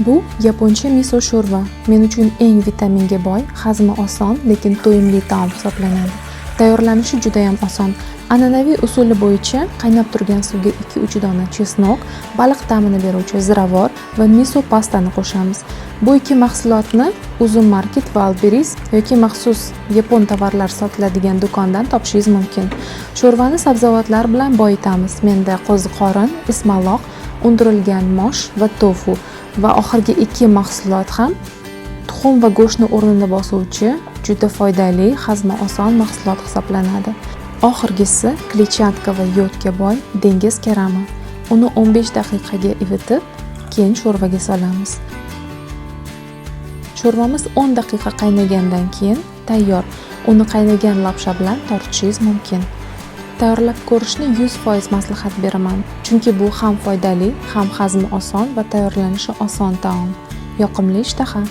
Bu yaponcha miso sho'rva. Men uchun eng vitaminga boy, hazmi oson, lekin to'yimli taom hisoblanadi. Tayyorlanishi juda ham oson. An'anaviy usuli bo'yicha qaynab turgan suvga 2-3 dona чеснок, baliq ta'mini beruvchi ziravor va miso pastani qo'shamiz. Bu ikki mahsulotni Uzum Market, Wildberries yoki maxsus yapon tovarlar sotiladigan do'kondan topishingiz mumkin. Sho'rvani sabzavotlar bilan boyitamiz. Menda qo'ziqorin, ismaloq, undirilgan mosh va tofu va oxirgi ikki mahsulot ham tuxum va go'shtni o'rnini bosuvchi juda foydali, hazmi oson mahsulot hisoblanadi. Oxirgisi kletchatka va yodga boy dengiz karami. Uni 15 daqiqaga ivitib, keyin sho'rvaga solamiz. Sho'rvamiz 10 daqiqa qaynagandan keyin tayyor. Uni qaynagan lapsha bilan tortishingiz mumkin. Tayyorlab ko'rishni 100% maslahat beraman, chunki bu ham foydali, ham hazmi oson va tayyorlanishi oson taom. Yoqimli ishtaha.